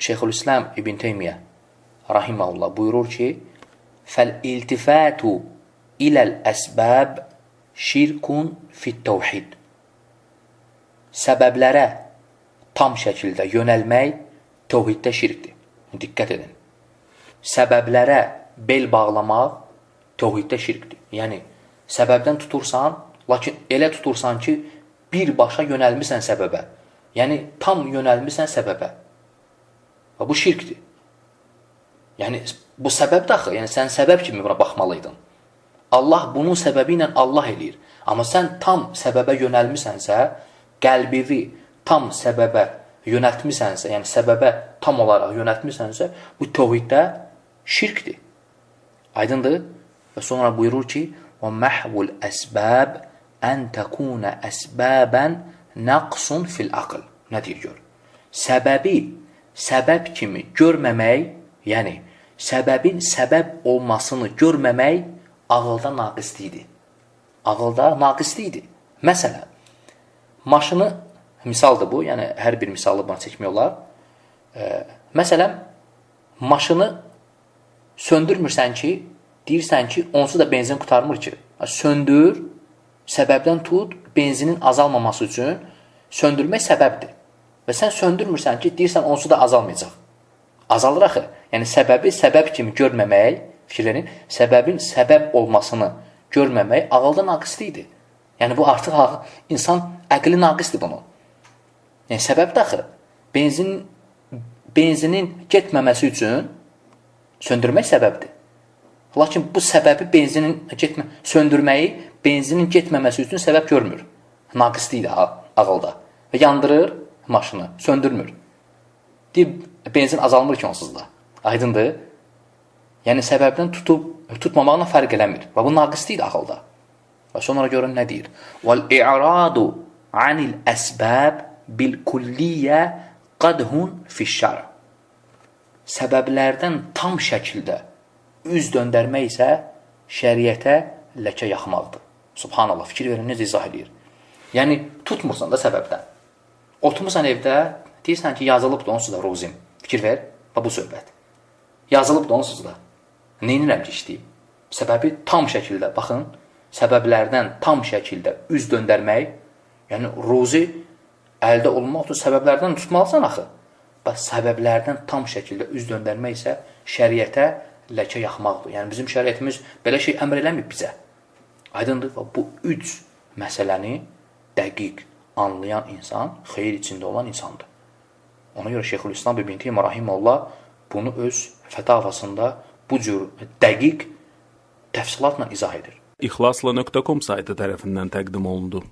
Şeyxülislam İbn Teymiyyə rahimehullah buyurur ki: "Fəl-iltifatu iləl-əsbab şirkun fit-təvhid." Səbəblərə tam şəkildə yönəlmək təvhiddə şirkdir. Diqqət edin. Səbəblərə bel bağlamaq təvhiddə şirkdir. Yəni səbəbdən tutursan, lakin elə tutursan ki, birbaşa yönəlmisən səbəbə. Yəni tam yönəlmisən səbəbə. Və bu şirkdir. Yəni bu səbəbdir axı. Yəni sən səbəb kimi buna baxmalıydın. Allah bunun səbəbi ilə Allah eləyir. Amma sən tam səbəbə yönəlmisənsə, qəlbini tam səbəbə yönəltmisənsə, yəni səbəbə tam olaraq yönəltmisənsə, bu təvhiddə şirkdir. Aydındır? Və sonra buyurur ki: "Və məhvul əsbab ən təkuna əsbaban naqsun fil aql." Nə deyir gör? Səbəbi səbəb kimi görməmək, yəni səbəbin səbəb olmasını görməmək ağılda naqislikdir. Ağılda naqislikdir. Məsələn, maşını misaldır bu, yəni hər bir misalı buna çəkmək olar. Məsələn, maşını söndürmürsən ki, deyirsən ki, onsuz da benzin qurtarmır ki. Söndür, səbəbdən tut, benzinin azalmaması üçün söndürmək səbəbdir. Və sən söndürmürsən ki, deyirsən onsuz da azalmayacaq. Azalır axı. Yəni səbəbi səbəb kimi görməmək, fikir verin, səbəbin səbəb olmasını görməmək ağılda naqislikdir. Yəni bu artıq insan əqli naqisdir bunun. Yəni səbəbdir axı. Benzinin getməməsi üçün söndürmək səbəbdir. Lakin bu səbəbi benzinin söndürməyi benzinin getməməsi üçün səbəb görmür. Naqislikdir ağılda. Və yandırır maşını, söndürmür. Deyir, benzin azalmır ki onsuz da. Aydındır? Yəni səbəbdən tutub tutmamaqla fərq eləmir. Və bu naqislikdir ağılda. Və sonra görün nə deyir? Vəl-i'radu anil əsbab bil-kulliyyə qadhun fiş-şər. Səbəblərdən tam şəkildə üz döndərmək isə şəriətə ləkə yaxmaqdır. Subhanallah, fikir verin necə izah eləyir. Yəni tutmursan da səbəbdən. Oturmusan evdə, deyirsən ki, yazılıbdır onsuz da ruzim. Fikir ver, bax bu söhbət. Yazılıbdır onsuz da. Neynirəm ki, işləyim? Səbəbi tam şəkildə, baxın, səbəblərdən tam şəkildə üz döndərmək, yəni ruzi əldə olunmaq üçün səbəblərdən tutmalısan axı. Bax, səbəblərdən tam şəkildə üz döndərmək isə şəriətə ləkə yaxmaqdır. Yəni bizim şəriətimiz belə şey əmr eləmir bizə. Aydındır? Və bu üç məsələni dəqiq anlayan insan xeyir içində olan insandır. Ona görə Şeyxülislam İbn Teymiyyə rahimehullah bunu öz fətavasında bu cür dəqiq təfsilatla izah edir. İhlasla.com saytı tərəfindən təqdim olundu.